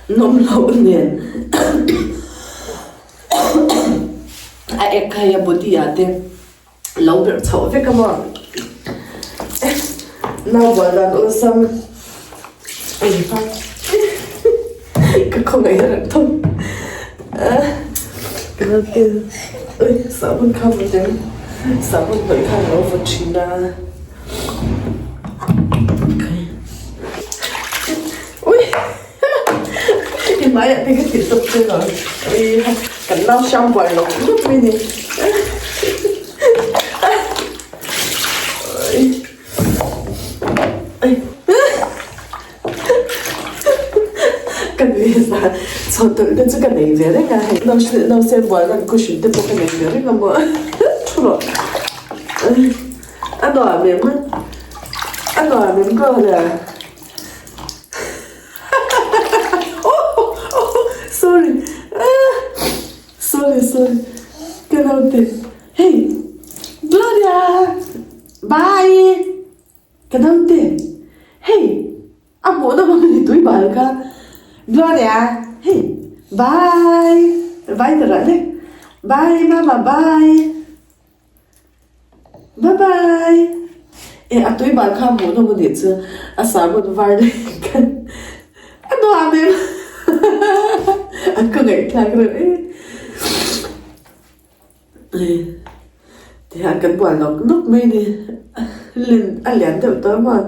Nawm loh nen a ek kha hei a body ah te lo berh chhoh vek a maw nau bual dan awlsam ka khawngaih a rawn thawm ka lo ti ui sahbawn kha vawt em sahbawn hnawih khan a lo vawt thin a. Ui i hmaiah te ka tih tawp che lo ui kan nau hriam buai lo lup mai ni ui ka nui za chho tawlh te chu ka nei ve reng a hei nau sen buai lan cushion te pawh ka nei ve reng a maw thu rawh a nuam em a nuam em ka awle. Sorry sorry sorry ka naute hey Gloria bye ka naute hey a hmuh nawm a ni tui bal kha Gloria hey bye bye ta rah le bye mama bye. Bye bye e a tui bal kha hmuh nawm anih chu a sahbawn var leh khan a nuam em an ka ngaihthlak reuh e tihian kan bual nawk nawk mai a ni len a lian deuh tawh a maw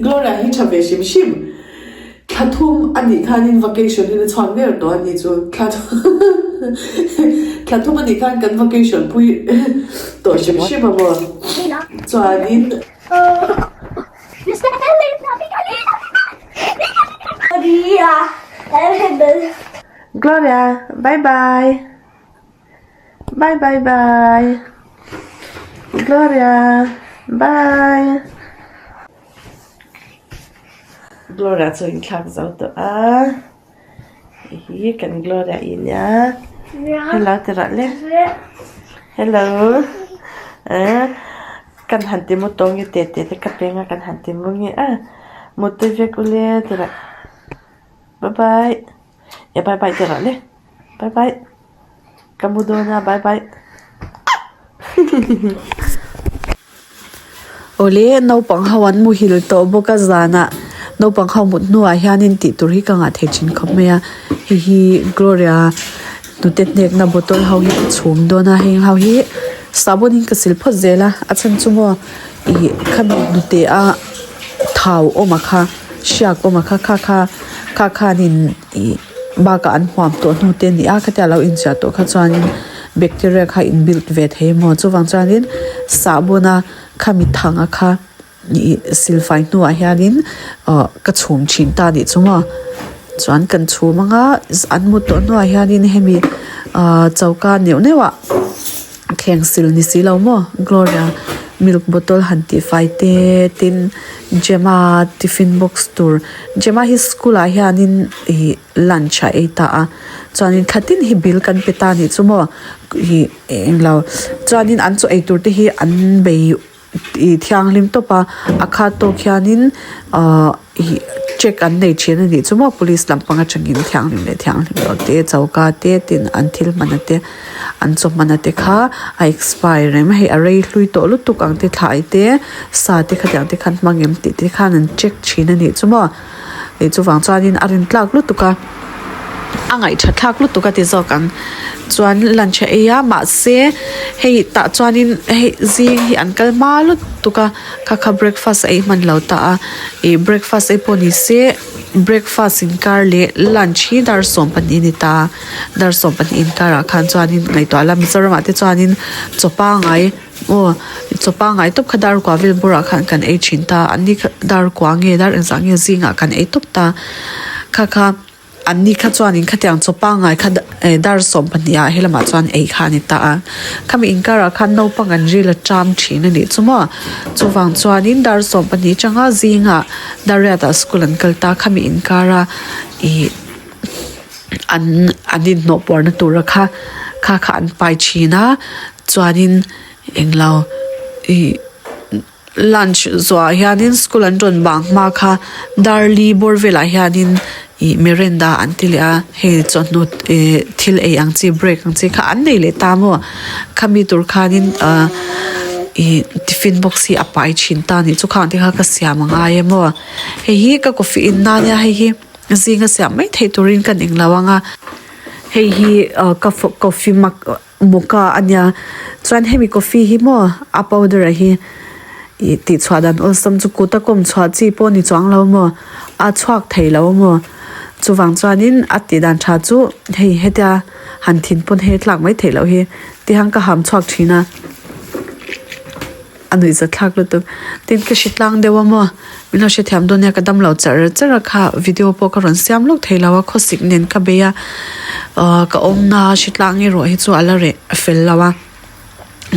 Gloria hi tha ve hrim hrim. Thla thum a nih khanin vacation in a chhuak ber tawh a ni chu. Thla thla thum a nih khan kan vacation pui tawh hrim hrim a maw. Chuanin. Gloria, bye bye. Bye bye bye Gloria bye Gloria chu inthlak zo tawh a hei hi kan Gloria i nia hello ti rawh le hello eh kan han ti mu tawng nge te te te ka peng a kan han ti mu nge a mutui vek ule ti rawh bye bye e bye bye ti rawh le bye bye. Ka mu dawn a bye bye. Awle naupang ho an muhil tawh bawk a zanah naupang ho mut hnuah hianin tih tur hi ka ngah thei thin khawp mai a hei hi Gloria hnute hnekna bottle ho hi ka chhum dawn a heng ho hi sahbawn in ka sil phawt zel a a chhan chu maw ih khami hnute a thau awm a kha hriak awm a kha kha kha kha khanin ih. Bakah an huam tawh hnu te a ni a khatia lo inziah tawh kha chuanin bacteria kha in build ve thei maw chuvang chuanin sahbawn a khami thang a kha ih silfai hnuah hianin ah ka chhum thin ta anih chu maw chuan kan chhum anga an mut tawh hnuah hianin hemi ah choka neuh neuh ah thleng sil ni si lo maw Gloria milk bottle han tih fai te tin Gemma tiffin box tur Gemma hi school ah hianin ih lunch a ei ta a chuanin thla tin hi bill kan pe ta anih chu maw ih englo chuanin an chaw ei tur te hi an bei ih thianghlim tawp a a khat tawk hianin ahh ih check an nei thin a nih chu maw police lampang atangin thianghlim leh thianghlim loh te choka te tin an thil hman a te an chaw hman a te kha a expire reng a hei a rei hlui tawh lutuk ang te thlai te sa te khatiang te khan hmang em tih te khan an check thin a nih chu maw ih chuvang chuanin a rin tlak lutuk a. A ngaihtha thlak lutuk a ti zawk ang chuan lunch a ei a mahse hei tah chuanin hei zing hi an kal hma lutuk a kha kha breakfast a ei hman lo ta a ih breakfast ei pawh ni se breakfast inkar leh lunch hi dar 12 a ni ta a dar 12 inkarah khan chuanin ngaihtuah la Mizoram ah te chuanin chaw pangai aw chaw pangai tawp kha dar kua vel bawrah khan kan ei thin ta a an ni kha dar kua nge dar engzah nge zingah kan ei tawp ta kha kha. An ni kha chuanin khatiang chaw pangngai kha eh dar 12 ah helamah chuan ei kha a ni ta a. Khami inkarah khan naupang an ril a ṭam ṭhin a nih chu maw. Chuvang chuanin dar 12 changa zingah dar riatah school an kal ta khami inkara ih an an inhnawh puarna tura kha kha kha an pai ṭhin a chuanin englo ih. Lunch zawhah hianin school an rawn bang hma kha dar li bawr velah hianin ih merenda an ti leh a hei chawhnu ih thil ei ang chi break ang chi kha an nei leh ta maw khami tur khanin ah ih tiffin box hi a pai thin ta a nih chu khang te kha ka siam a ngai a maw hei hi ka coffee in na ania hei hi zinga siam mai theih turin ka ning lo ang a hei hi ah ka coffee mug. Mocha a nia chuan hemi coffee hi maw a powder ah hi ih tih chhuah dan awlsam chu kut a kawm chhuah chi pawh a ni chuang lo maw a chhuak thei lo maw chuvang chuanin a tih dan tha chu hei hetia han thin pawn hei a tlak mai theih loh hi tiang ka ham chhuak thin a. A nuihzat thlak lutuk. Tin ka hre tlang deuh a maw? Min lo hrethiam dawn nia ka dam lo char char a kha video pawh ka rawn siam lawk thei lo a khawsik nen ka bei a ahh ka awmna hre tlang erawh hi chu a la reh fel lo a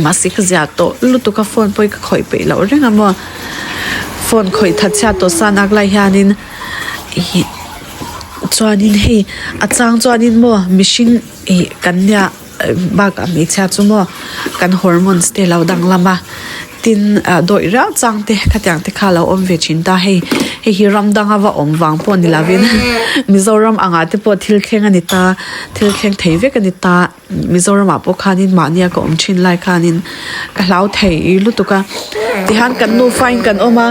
mahse ka ziah tawh lutuk a phone pawh hi ka khawih peih loh reng a maw phone khawih that chhiat tawh sa nak lai hianin ihh chuanin hei a chang chuanin maw mihring ih kan nia. Bakah hmeichhia chu maw kan hormones te lo danglam a tin ah dawih riau chang te khatiang te kha a lo awm ve thin ta hei hei hi ram danga va awm vang pawh ni lovin Mizoram angah te pawh thil thleng a ni ta thil thleng thei vek a ni ta Mizoramah pawh khanin mahnia ka awm thin lai khanin ka hlau thei lutuk a tihian kan nufa in kan awm a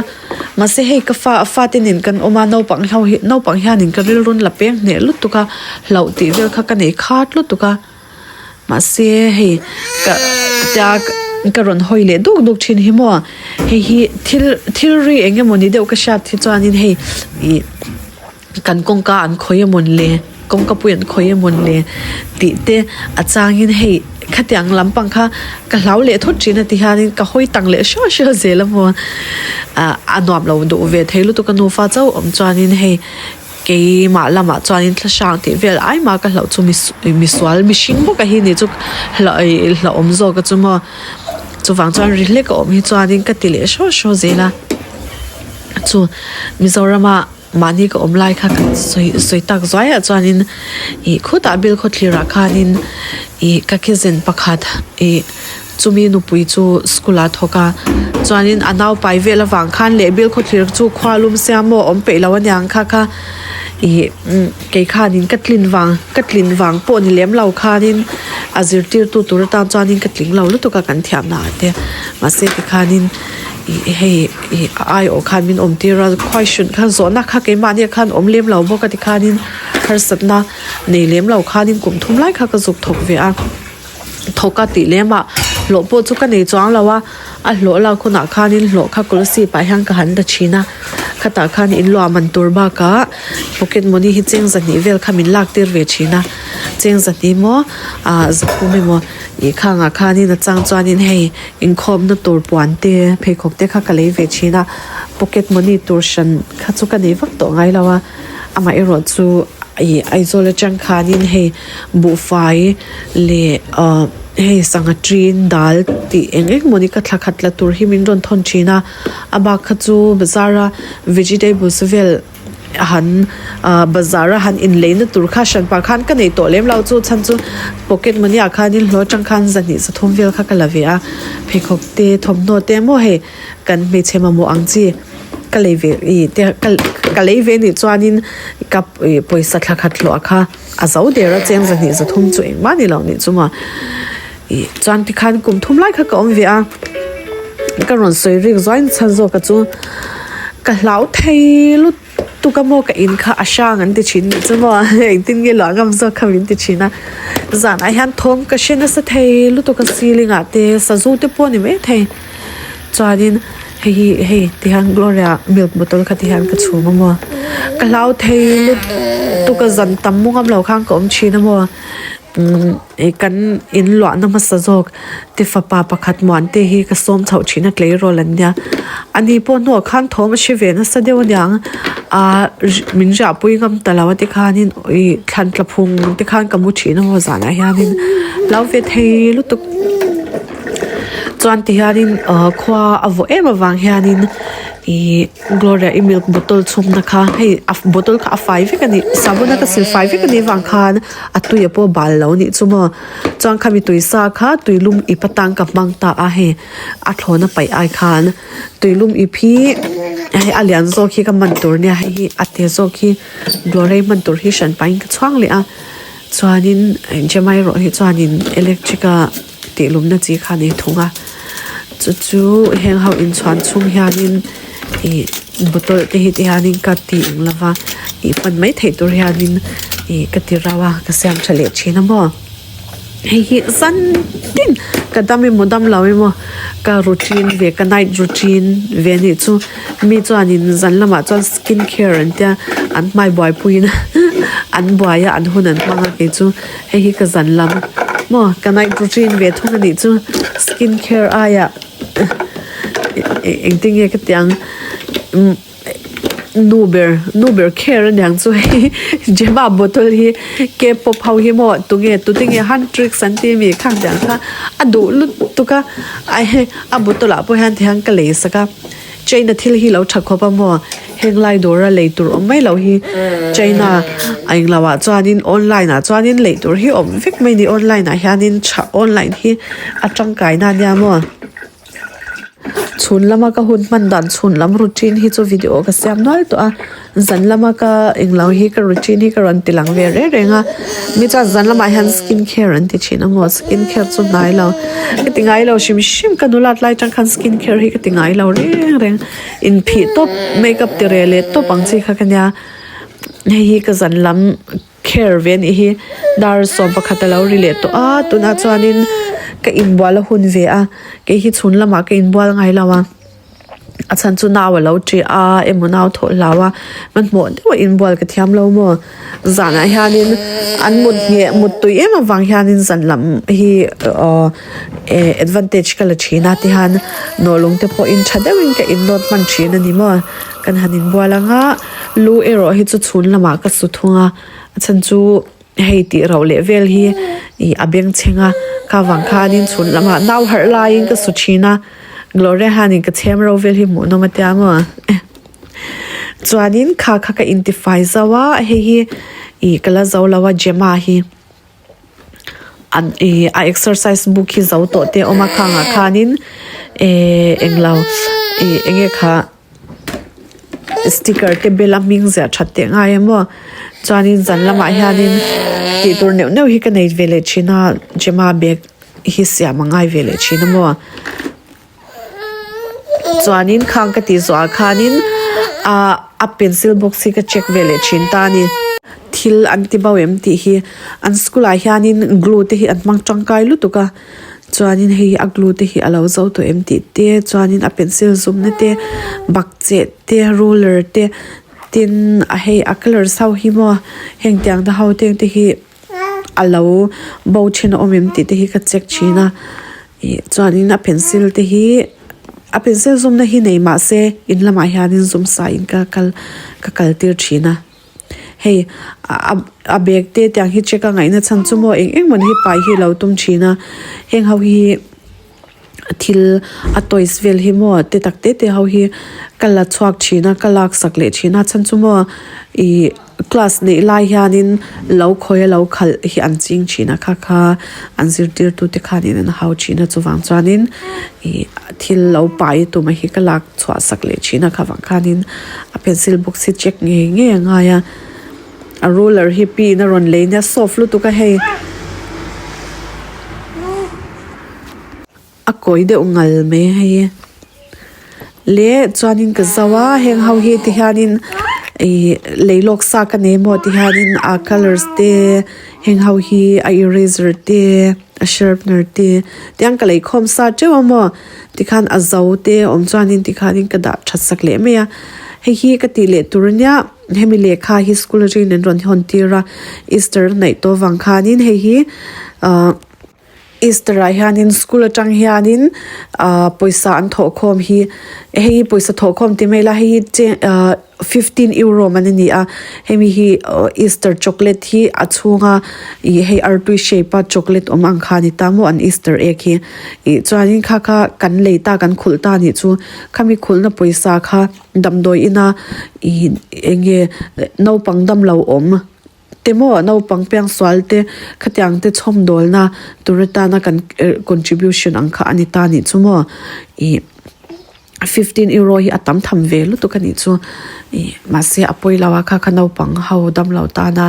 mahse hei ka fa fate nen kan awm a naupang ho hi naupang hianin ka rilrun la peng hneh lutuk a hlauh tih vel kha ka nei khat lutuk a mahse hei ka tia ka rawn hawi leh duk duk thin hi maw hei hi thil thil ri eng emawni deuh ka hriat hi chuanin hei ih kan kawngka an khawi emawn le kawngka pui an khawi emawn le tih te a changin hei khatiang lampang kha ka hlau leh thawt thin a ti hianin ka hawi tang leh hriau hriau zel a maw ah a nuam lo duh ve thei lutuk a nufa chauh awm chuanin hei keimah lamah chuanin thla hrang tih vel ai mah ka hlauh chu misual mihring bawk a hi ni chu hlauhawm zawk a chu maw chuvang chuan ri hlek a awm hi chuanin ka ti leh hraw hraw zel a chu Mizorama. Mahni ka awm lai kha kan sawi sawi tak zuai ah chuanin ih khutah bilkhawthlir ah khanin ih ka cousin pakhat ih chumi nupui chu school ah a thawk a chuanin a naupai vel avang khan leh bilkhawthlir chu khua lum siam maw awm peih lo aniang kha kha ih kei khanin ka tlin vang ka tlin vang pawh ni lem lo khanin a zirtirtu tur atan chuanin ka tling lo lutuk a kan thiamna ah te mahse tikhanin. Ih hei ih a aiawh khan min awm tir a question khan zawhna kha keimahni ah khan awm lem lo bawk a tikhanin harsatna nei lem lo khanin kum thum lai kha ka zuk thawk ve a thawk a tih lem ah hlawh pawh chu ka nei chuang lo a a hlawh lak hunah khanin hlawh kha kolasib ah hian ka han la thin a khatah khan in luah man tur bakah pocket money hi cheng zahnih vel kha min lak tir ve thin a cheng zahnih maw ah zathum emaw ih khangah khanin a chang chuanin hei. Inkhawmna tur puan te pheikhawk te kha ka lei ve thin a pocket money tur hran kha chu ka nei vak tawh ngai lo a amaherawh chu ih Aizawl atang khanin hei buhfai leh ah hei sangha ṭin dal tih eng eng mawni ka thla khat la tur hi min rawn thawn thin a a bak kha chu bazar a vegetables vel. a han ah bazar a han inlei na tur kha hran pah khan ka nei tawh lem lo chu chhan chu pocket money ah khanin hlawh atang khan zahnih zathum vel kha ka la ve a pheikhawk te thawmhnaw te maw hei kan hmeichhe mamawh ang chi ka lei ve ih te ka lei ve anih chuanin ka ih pawisa thla khat hlawh kha a zo der a cheng zahnih zathum chu engmah ni lo nih chu maw ih chuan tikhan kum thum lai kha ka awm ve a. Ka rawn sawi rik zuai chhan zawk a chu ka hlau thei lutuk a maw ka in kha a hrang an ti thin nih chu maw engtin nge luah ngam zawk kha min ti thin a zanah hian thawm ka hre nasa thei lutuk a ceiling ah te sazu te pawh a ni maithei chuanin hei hi hei tihian gloria milk bottle kha tihian ka chhum a maw ka hlau thei lutuk a zan tam mu ngam lo khan ka awm thin a maw. Umm ih kan in luahna hmasa zawk te fapa pakhat muan te hi ka sawm chhoh thin a tleirawl an nia ani pawh hnuah khan thawm a hre ve nasa deuh aniang ahh min riahpui ngam ta lo a tikhanin ih thlan tla phung te khan ka mu thin a maw zanah hianin lo ve thei lutuk. Chuan ti hianin ahh khua a vawh em avang hianin ihh Gloria i milk bottle chhumna kha hei a bottle kha a fai vek a ni sabun a ka sil fai vek a nih avang khan a tui a pawh bal lo anih chu maw chuan khami tui sa kha tuilum ip atang ka hmang ta a hei a thlawna paih ai khan tuilum ip hi hei a lian zawk hi ka man tur nia hei hi a te zawk hi Gloria i hman tur hi hran pahin ka chhuang leh a chuanin Gemma erawh hi chuanin electric a. Tih lumna chi kha a nei thung a chu chu heng ho inchhuan chhung hianin ih bottle te hi ti hianin ka ti eng lova ih hman mai theih tur hianin ih ka ti rauh a ka siam tha leh thin a maw hei hi zan tin ka dam emaw dam lo emaw ka routine ve ka night routine ve anih chu mi chuanin zan lamah chuan skin care an tia an hmai buaipuiin an buai a an hun an hmang a kei chu. Hei hi ka zan lam maw ka night routine ve thung anih chu skin care aiah engtin nge ka tih ang nu ber nu ber care aniang chu hei Gemma bottle hi K-pop ho hi maw tunge tute nge huntrix an tih ami khang tiang kha a duh lutuk a a bottle ah pawh hian tihian ka lei sak a. China thil hi lo tha khawp a maw? Heng lai dawra lei tur awm mai lo hi China a englo ah chuanin online ah chuanin lei tur hi awm vek mai a ni online ah hianin tha online hi a tangkai na ania maw? Chhun lama ka hun hman dan chhun lam routine hi chu video ka siam nual tawh a. Zan lama ka englo hi ka routine hi ka rawn ti lang ve reng reng a mi chuan zan lamah hian skin care an ti thin a maw skin care chu hnai lo ka ti ngai lo hrim hrim ka nulat lai tang khan skin care hi ka ti ngai lo reng reng inphih tawp makeup ti reh leh tawp ang chi kha ka nia hei hi ka zan lam care ve anih hi dar 11 a lo ri leh tawh a tunah chuanin ka inbual a hun ve a kei hi chhun lamah ka inbual ngai lo a. A chhan chu nau a lo ṭih a emaw nau thawh hlau a hmanhmawh deuh a inbual ka thiam lo maw zanah hianin an mut ngheh mut tui em avang hianin zan lam hi aw eh advantage ka la ṭhin a tihian nawhlung te pawhin ṭha deuhin ka innawt hman ṭhin a ni maw kan han inbual ang a lu erawh hi chu chhun lamah ka su thung a a chhan chu. Hei tih rauh leh vel hi ih a beng chheng a kha vang khanin chhun lamah nau harh laiin ka su thin a Gloria hianin ka chhem ro vel hi hmuh nawm a tia maw chuanin kha kha ka intifai zauh a hei hi ih ka la zo lo a Gemma hi an ih a exercise book hi zo tawh te a awm a khangah khanin ehh englo ih eng nge kha. Sticker te bela hming ziah that teh ngai em aw chuanin zan lamah hianin tih tur neuh neuh hi ka nei ve leh thin a Gemma bag hi siam a ngai ve leh thin a maw chuanin khang ka tih zawh ah khanin ah a pencil box hi ka check ve leh thin ta a ni thil an ti bo em tih hi an school ah hianin glue te hi an hmang tangkai lutuk a. Chuanin hei a glue te hi a lo zo tawh em tih te chuanin a pencil zumna te bakcheh te ruler te tin a hei a colours ho hi maw heng tiang te ho te te hi a lo bo then a awm em tih te hi ka check thin a ih chuanin a pencil te hi a pencil zumna hi nei mahse in lamah hianin zum sa in ka kal ka kal tir thin a. Hei a bag te tiang hi check a ngaihna chhan chu maw eng eng mawni hi pai hi alo tum thin a heng ho hi thil a toys vel hi maw te tak te te ho hi ka la chhuak thin a ka lak sak leh thin a chhan chu maw ih class neih lai hianin lo khawi a lo khalh hi an ching thin a kha kha an zirtirtu te khanin an hau thin a chuvang chuanin ih thil lo pai tum a hi ka lak chhuah sak leh thin a kha vang khanin a pencil box hi check ngei ngei a ngai a a ruler hi pi in a rawn lei nia soft lutuk a hei a kawi deuh ngal mai hei le chuanin ka zo a heng ho hi ti hianin ih lei lawk sa ka nei maw ti hianin a colours te heng ho hi a eraser te a sharpener te tiang ka lei khawm sa teuh a maw. Tikhan a zo te awm chuanin tikhanin ka dah that sak leh mai a hei hi ka tih leh tur ania hemi lehkha hi school atangin an rawn hawn tir a easter a hnaih tawh avang khanin hei hi ahh. Easter ah hianin school atang hianin ahh pawisa an thawh khawm hi hei hi pawisa thawh khawm ti mai ila hei hi che ahh fifteen euro man a ni a hemi hi Easter chocolate hi a chhunga ih hei artui shape a chocolate awm ang kha a ni ta maw an Easter egg hi ih chuanin kha kha kan lei ta kan khulh ta anih chu khami khulhna pawisa kha damdawi ina ih eng nge naupang damlo awm te maw naupang piangsual te khatiang te chhawm dawlna tur atana kan contribution ang kha a ni ta anih chu maw ih fifteen euro hi a tam tham ve lutuk anih chu ih mahse a pawi lo a kha kha naupang ho damlo tana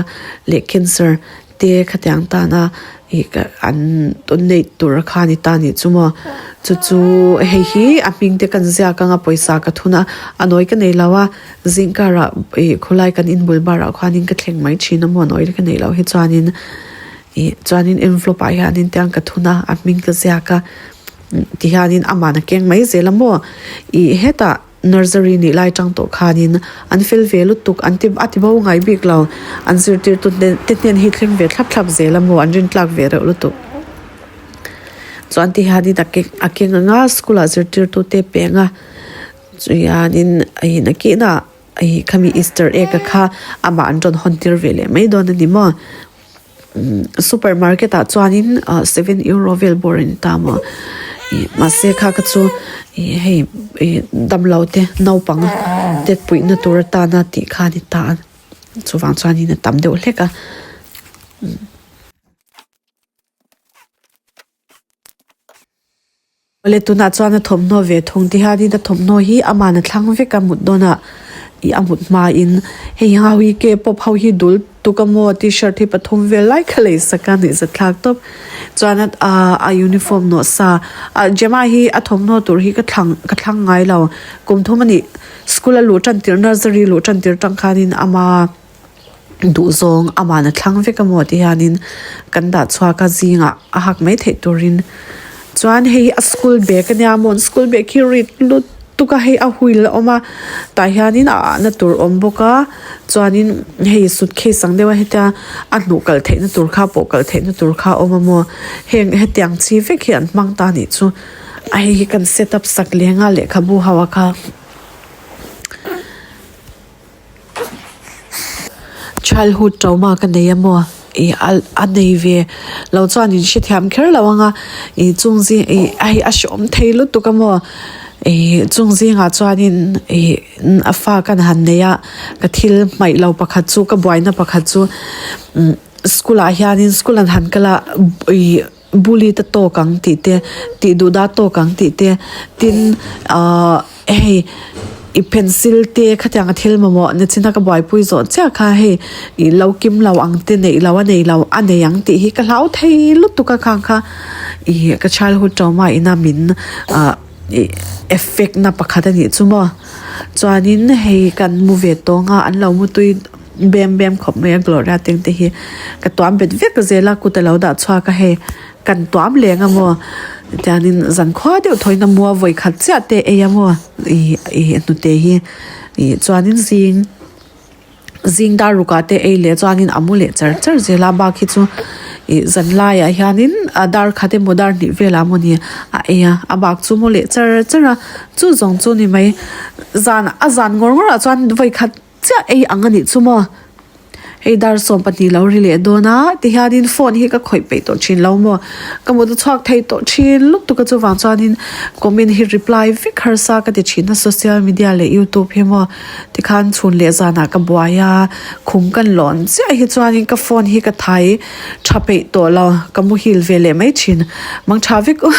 leh cancer te khatiang tana ih an donate tur kha a ni ta anih chu maw chu chu hei hi a hming te kan ziak anga pawisa ka thun a a nawi ka nei lo a. Zingkarah ih khawlai kan inbul barah khuanin ka thleng mai thin a maw an oil ka neih loh hi chuanin ih chuanin envelope ah hianin tiang ka thun a a hming ka ziak a tihianin aman a keng mai zel a maw ih hetah nursery nih lai tang tawh khanin an fel ve lutuk an ti a ti bo ngai bik lo an zirtirtu te hnen hi thleng ve thlap thlap zel a maw an rintlak ve reuh lutuk chuan tihianin a keng a keng ang a school ah zirtirtu te peng a. Chuianin a in a kihnah hei khami easter egg a kha amah an rawn hawn tir ve leh mai dawn a ni maw umm super market ah chuanin ah seven euro vel bawr a ni ta maw ih mahse kha kha chu ih hei ih damlo te naupang te puihna tur atana tih kha a ni ta a chuvang chuanin a tam deuh hlek a. Awle tunah chuan a thawmhnaw ve thung ti hianin a thawmhnaw hi aman a thlang vek a mut dawnah ih a mut hmain hei ho hi k-pop ho hi dul tuk a maw t-shirt hi pathum vel lai kha lei sak a nuihzat thlak tawp chuan ahh a uniform nawh sa ah Gemma hi a thawmhnaw tur hi ka thlang ka thlang ngai lo kum thum a nih school a luh tan tirh nursery luh tan tirh tang khanin ama. Duhzawng aman a thlang vek amaw ti hianin kan dah chhuak a zingah a hak mai theih turin chuan hei a school bag ania maw an school bag hi rit lutuk a hei a wheel a awm a tah hianin a ahna tur a awm bawk a chuanin hei suitcase ang deuh a hetia a hnuh kal theihna tur kha pawh kal theihna tur kha a awm a maw heng hetiang chi vek hi an hmang ta anih chu a hei hi kan set up sak leng a lehkhabu ho a kha. Childhood trauma ka nei a maw ih a nei ve lo chuan in hrethiam kher lo ang a ih chung zing ih hei a hreawm thei lutuk a maw ih chung zingah chuanin ih a fa ka han nei a ka thil hmaih lo pakhat chu ka buaina pakhat chu umm school ah hianin school an han kal a ih. Bully te tawk ang tih te tih duh dah tawk ang tih te tin ahh hei i pencil te khatiang a thil mamawh na chin a ka buaipui zawh chiah kha hei ih lo kim lo ang te neih lo a nei lo a nei ang tih hi ka hlau thei lutuk a khang kha ih ka childhood trauma ina min ahh ih effect na pakhat a nih chu maw chuanin hei kan mu ve tawng a an lo mu tui. Bem bem khawp mai a Gloria teng te hi ka tuam bet vek zel a kut a lo dah chhuak a hei kan tuam leng a maw tiangin zankhua deuh thawiin a mua vawi khat chiah te ei a maw ih ih hnute hi ih chuanin zing zing dar rukah te ei leh chuanin a mu leh char char zel a bak hi chu ih zan laiah hianin a dar khat emaw dar hnih velah mawni a ei a a bak chu mu leh char char a chu zawng chu ni mai zan a zan ngawr ngawrah chuan vawi khat. Chiah ei ang anih chu maw? Hei dar 12 lo ri leh dawn a, tihianin phone hi ka khawih peih tawh thin lo maw? Ka mut a chhuak thei tawh thin lutuk a chuvang chuanin comment hi reply vek harsa ka ti thin a social media leh youtube hi maw tikhan chhun leh zanah ka buai a, khum kan lawn chiah hi chuanin ka phone hi ka thai tha peih tawh lo, ka muhil ve leh mai thin, mang tha vek u.